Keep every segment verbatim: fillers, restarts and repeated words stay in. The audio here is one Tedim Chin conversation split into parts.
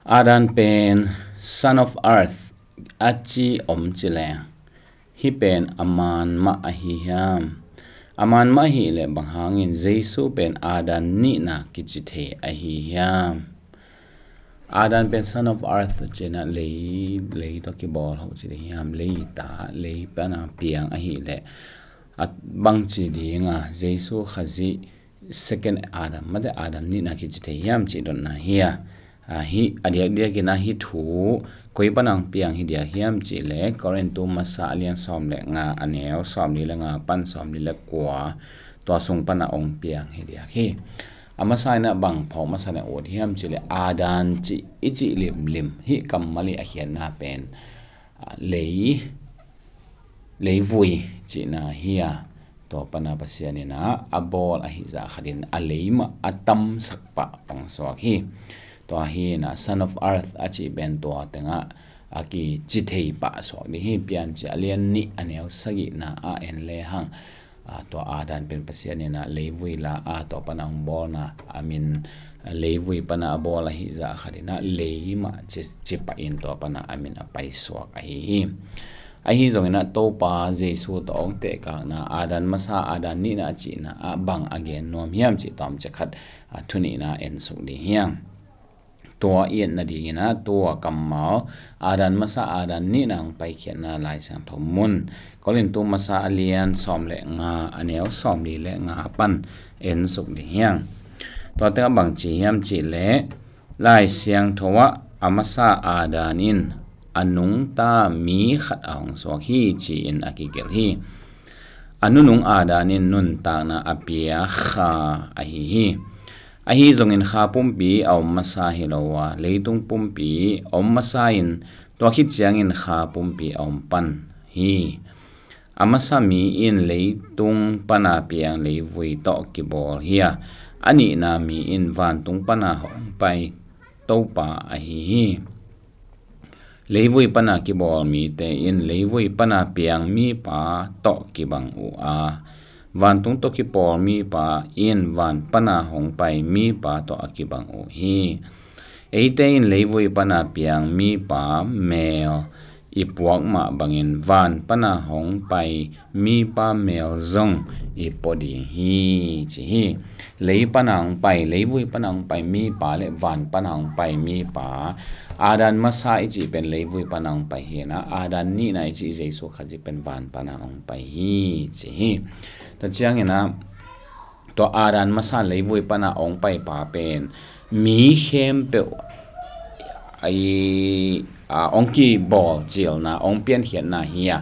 Adam pen son of earth a ci om ci leng, hih pen a man mah ahi hiam? A man mah ahih leh bang hangin Jesu pen Adam nihna kici thei ahi hiam? Adam pen son of earth cih na lei, lei tawh kibawl ho ci ding hiam? Lei ta, lei pana piang ahih leh a bang ci ding a, Jesu Khazih second Adam, mate Adam nihna kici thei hiam cih dotna hi a. A, hih a diakdiakin a hih thu koi pana hong piang hi diak hiam cih leh Korintu masa a lian sawm le nga, a neu sawmli le nga pan sawmli le kua, tua sung pana hong piang hi diak hi. A masa in a bang phawk masa na ut hiam cih leh Adam cih i cih limlim, hih kammal i a khiatna pen, a, lei, leivui cihna hi a, tua pana Pasian in a, a bawl ahih zah khatin a lei mah a tamsak pah pang suak hi. Tua hi in a son of earth a cih pen tua tengah a kici thei pah suak ding hi. Piancil a lian nih a neu sagihna ah en lehang, a, tua Adam pen Pasian in a leivui la a, tua pana hong bawlna a min leivui pana a bawl ahih zah khatin a lei mah ci, ci pah in tua pana a min a pai suak ahi hi. Ahi zongin a Topa Jesu tawh hong tehkakna, Adam masa, Adam nihna a cihna ah bang a gen nuam hiam cih tawmcik khat, a, thu nihna en suk ding hi hang. Tua i etna dingin a tua kammal Adam masa, Adam nihna hong paikhiatna Lai Siangtho mun, Korintu masa a lian sawm le nga, a neu sawmli le nga pan en suk ding hi hang. Tua tengah bang ci hiam cih leh Lai Siangtho ah a masa Adam in a nungta mi khat a hong suak hi ci-in a kigelh hi. A nunung Adam in nuntakna a pia kha ahi hi. Ahi zongin kha pumpi a om masa hi lo a, leitung pumpi a om masa in tua khit ciangin kha pumpi a om pan hi. A masa mi in leitung pana piang leivui tawh kibawl hi a, a nihna mi in vantung pana hong pai Topa ahi hi. Leivui pana kibawl mite in leivui pana piang mipa tawh kibang uh a, vantung tawh kipawl mipa in van pana hong pai mipa tawh a kibang uh hi. Eite in leivui pana piang mipa mel i puak mah bangin van pana hong pai mipa mel zong i pua ding hi, ci hi. Lei pana hong pai, leivui pana hong pai mipa le van pana hong pai mipa, Adam masa i cih pen leivui pana hong pai hi a, Adam nihna i cih Jesu Khazih pen van pana hong pai hi, ci hi. Tua ciangin a, tua Adam masa leivui pana hong pai pa pen mi khempeuh a, hong kibawl cilna, hong piankhiatna hi a,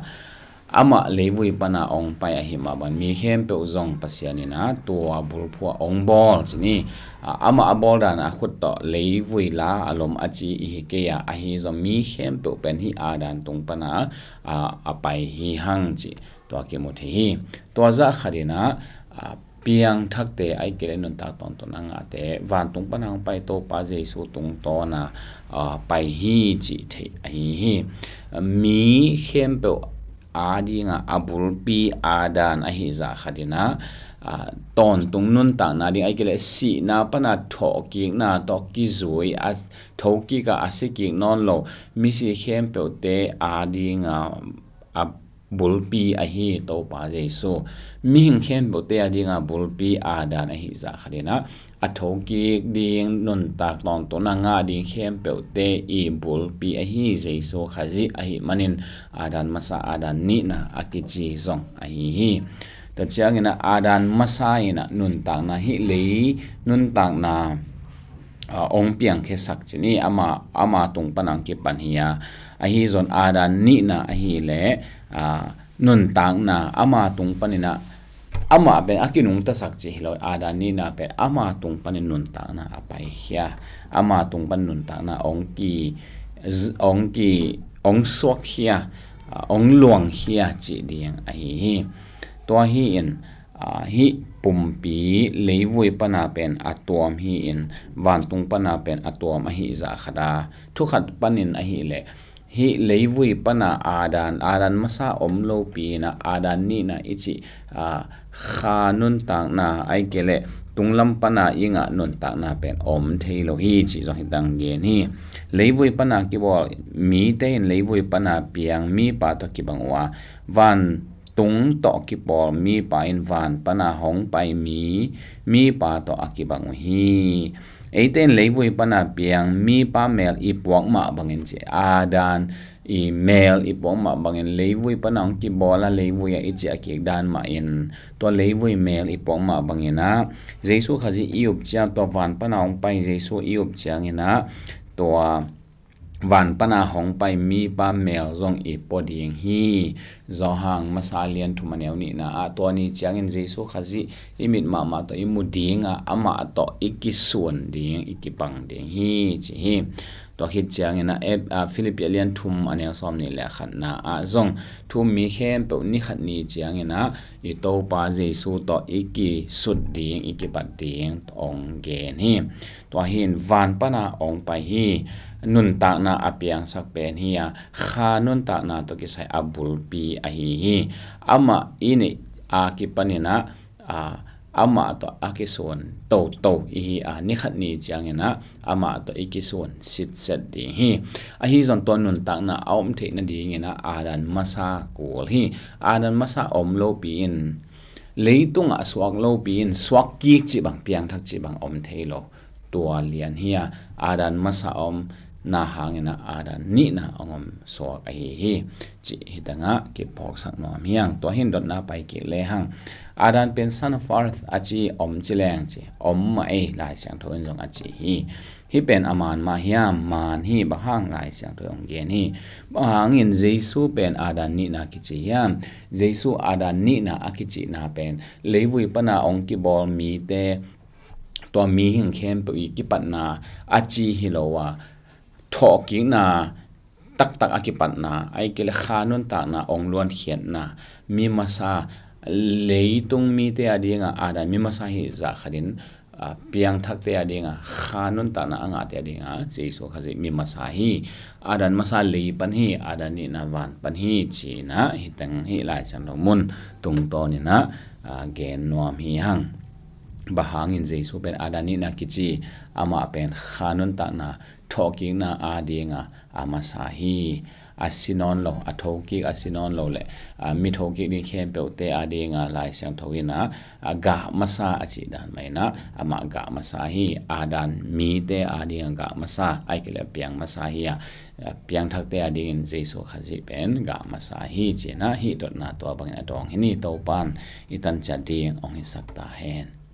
amah leivui pana hong pai ahih mah bangin mi khempeuh zong Pasian in a tua bulphuh a hong bawl ci ni. A, amah a bawl dan a khut tawh leivui la a lom a ci i hi kei a, ahi zong mi khempeuh pen hih Adam tung pana a, a pai hi hang ci tua kimu thei hi. Tua zah khat in a, a, piangthakte ahih kei leh nuntak tawntung a ngahte vantung pana hong pai Topa Jesu tungtawn a, a, pai hi cih theih ahi hi. Mi khempeuh ading a, a bulpi Adam ahih zah khat in a, a, tawntung nuntakna ding ahih kei leh sihna pana thawhkikna tawh kizui a, thokik a, a sikik nawn lo misi khempeuhte ading a, a bulpi ahi Topa Jesu. Mihing khempeuhte ading a bulpi Adam ahih zah khat in a, a thokik ding nuntak tawntung a ngah ding khempeuhte i bulpi ahi Jesu Khazih ahih manin Adam masa, Adam nihna a kici zong ahi hi. Tua ciangin a Adam masa in a nuntakna hih lei nuntakna, a, hong piangkhiasak ci ni, ama, ama tung pana hong kipan hi a, ahi zong Adam nihna ahih leh, a, nuntakna ama tung panin a, amah pen a kinungtasak ci hi lo, Adam nihna pen ama tung panin nuntakna a paikhia, ama tung pan nuntakna hong ki, hong ki, hong suakkhia, a, hong luangkhia cih ding ahi hi. Tua hi in, a, hih pumpi leivui pana pen a tuam hi in, vantung pana pen a tuam ahih zah khat a, thu khat panin ahih leh Hih leivui pana Adam, Adam masa om lopi inah Adam nihna i cih, a, kha nuntakna, ahih kei leh tunglam pana i ngah nuntakna pen om thei lo hi cih zong hi tang gen hi. Leivui pana kibawl mite in leivui pana piang mipa tawh kibang uh a, van tung tawh kipawl mipa in van pana hong pai mi, mipa tawh a kibang uh hi. Eite in leivui pana piang mipa mel i puak mah bangin ci, Adam i mel i puak mah bangin leivui pana hong kibawl a, leivui ah i ciah kik dan mah in tua leivui mel i puak mah bangin ah, Jesu Khazih i up ciang tua van pana hong pai Jesu i up ciangin ah tua van pana hong pai mipa mel zong i pua ding hi. Johan masa lian thum a neu nihna ah tua ni ciangin Jesu Khazih i mit mahmah tawh i mu ding a, amah tawh i kisuan ding, i kibang ding hi ci hi. Tua khit ciangin ah, Ep-, a, Philippi a lian thum a neu sawm nih le khatna ah zong thu um mi khempeuh ni khat ni ciangin ah i Topa Jesu tawh i kisut ding, i kibat ding hong gen hi. Tua hi in van pana hong pai hi. Nuntakna a piangsak pen hi a, kha nuntakna tawh kisai a bulpi ahi hi. Amah i neih a kipanin ah, a, amah tawh a kisuan toto i hi a, ni khat ni ciangin ah amah tawh i kisuan sitset ding hi. Ahi zong tua nuntakna a om theih nadingin ah Adam masa kul hi. Adam masa om lopi in, leitungah suak lopi in suak kik cih bang, piangthak cih bang om thei lo. Tua lian hi a, Adam masa om na hangin ah Adam nihna hong om suak ahi hi. Cih hi tangah kiphawksak nuam hi hang. Tua hi in dotna pai kik le hang. Adam pen son of earth a ci om ci leng ci om mah ei, Lai Siangtho in zong a ci hi. Hih pen a man mah hiam? Man hi. Bang hang? Lai Siangtho in hong gen hi. Bang hangin Jesu pen Adam nihna kici hiam? Jesu Adam nihna a kicihna pen leivui pana hong kibawl mite, tua mihing khempeuh i kipatna a ci hi lo a, thawhkikna taktak a kipatna, ahih kei leh kha nuntakna hong luankhiatna, mi masa, leitung mite a dingah Adam mi masa hi zah khatin, a, piangthakte a dingah, kha nuntakna a ngahte a dingah Jesu Khazih mi masa hi. Adam masa lei pan hi, Adam nihna van pan hi, ci-in ah hi teng hi Lai Siangtho mun tungtawnin ah, a, gen nuam hi hang. Bang hangin Jesu pen Adam nihna kici? Amah pen kha nuntakna, thawhkikna a dingah a masa hi. A si nawn lo, a thokik a si nawn lo le, a, mi thokik ding khempeuhte a dingah Lai Siangtho in ah, a, gah masa a cih dan mah in ah amah gah masa hi. Adam mite a dingah gah masa, ahih kei leh piang masa hi a, a, piangthakte a dingin Jesu Khazih pen gah masa hi, ci-in ah hih dotna tua bangin a dawng hi ni. Topa'n i tan ciat ding hong hisak ta hen.